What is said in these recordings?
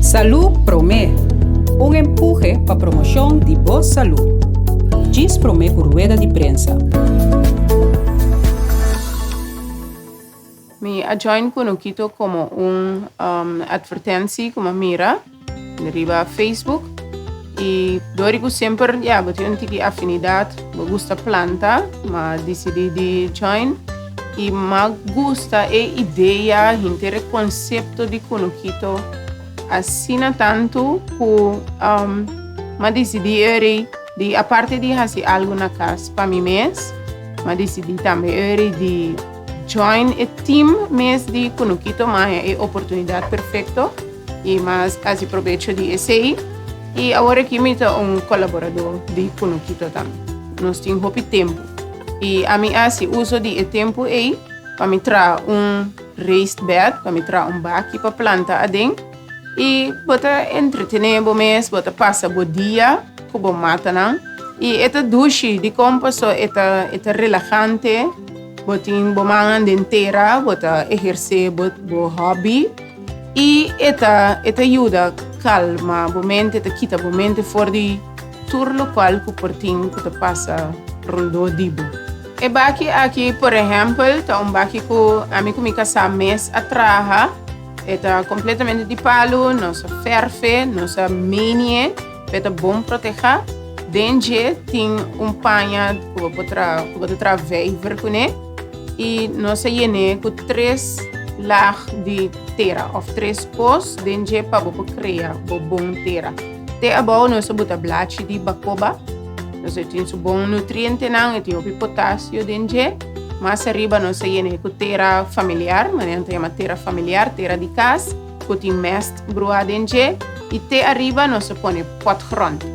Salú Promé, un empuhe pa promoshon di bo salú. Djis promé ku rueda di prensa. Mi a join Kunukito komo un advertentie ku mi a mira riba Facebook i dor di ku semper ya bo tin un tiki afinidat, bo gusta planta, mi a disidí di join i mi a gusta e idea, henter e konsepto di Kunukito asina tantu ku mi a disidí eri di aparte di hasi algu na kas pa mi mes, mi a disidí tambe eri di Join e team mes di Kunukito m'a e oportunidat perfekto i m'a hasi probecho di esei i awor aki mi ta un kolaboradó di Kunukito tambe. Nos tin hopi tempu i ami a hasi uso di e tempu ei pa mi traha un raised bed, pa mi traha un baki pa planta aden i bo ta entretené bo mes, bo ta pasa bo dia ku bo matanan i e ta dushi. Dikon? Pasobra e ta e ta relahante. Bo tin bo mannan den tera, bo ta ehersé bo bo hobby i e ta e ta yuda kalma bo mente, ta kita bo mente for di tur lokual ku por tin ku ta pasa rondó di bo. E baki aki por ehèmpel ta un baki ku ami ku mi kasá mes a traha, e ta kompletamente di palu, nos a fèrf'e, nos a meni'e. Pe ta bon protehá. Den dje tin un paña ku bo por traha, ku bo ta traha vijver kuné i nos a yen'é ku tres lag di tera òf tres pos den dje pa bo por krea bo bon tera. Te abou nos a buta blachi di bakoba, nos e tin su bon nutrientenan, e tin hopi potasio den dje. Mas ariba nos a yen'é ku tera familiar, manera nan ta yama tera familiar, tera di kas. Ku tin mest bruá den dje i te ariba nos a pone potgrond.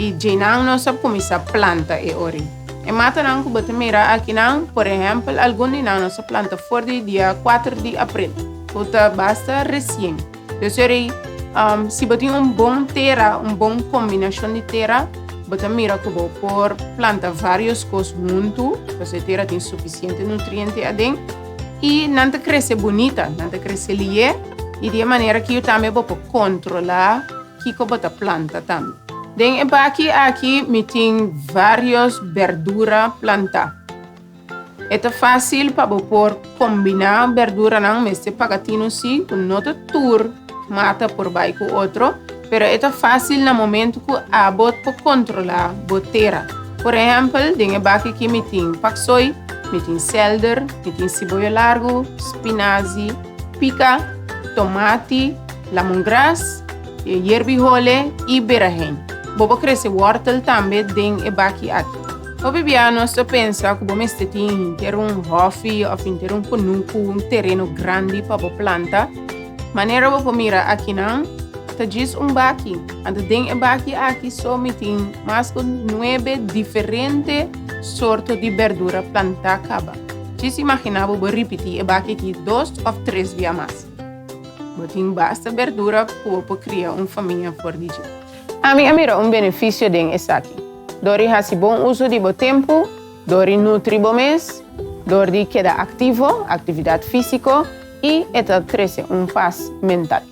I djenan nos a kuminsá planta e ori. E matanan ku bo ta mira akinan, por ehèmpel, algun di nan nos a planta for di dia kuater di april, ku ta basta resien. Dus ori, si bo tin un bon tera, un bon kombinashon di tera, bo ta mira ku bo por planta vários kos huntu, pasobra e tera tin sufisiente nutriente aden. I nan ta krese bunita, nan ta krese lié i di e manera aki tambe bo por kontrolá kiko bo ta planta tambe. Den e baki aki mi tin vários bèrdura plantá. E ta fásil pa bo por kombiná bèrduranan, mester paga tinu sí ku no ta tur mata por bai ku otro, pero e ta fásil na momentu ku abo por kontrolá bo tera. Por ehèmpel, den e baki aki mi tin paksoi, Mi tin selder, mi tin siboyo largu, spinazi, pika, tomati, lamongras, yerbi hole i berahein. Bo por krese wòrtel tambe den e baki aki. Hopi bia nos ta pensa ku bo mester tin hinter un hòfi òf hinter un kunuku, un tereno grandi pa bo planta. Manera bo por mira akinan ta djis un baki. Anto den e baki aki so mi tin mas ku nuebe diferente sorto di berdura plantá kaba. Djis imaginá bo bo ripití e baki aki dos òf tres bia mas. Bo tin basta berdura ku bo por kria un famia for di dje. Ami a mira un benefisio den esaki. Dor di hasi bon uso di bo tempu, dor di nutri bo mes, dor di keda aktivo, aktividat físiko, i e ta trese un pas mental.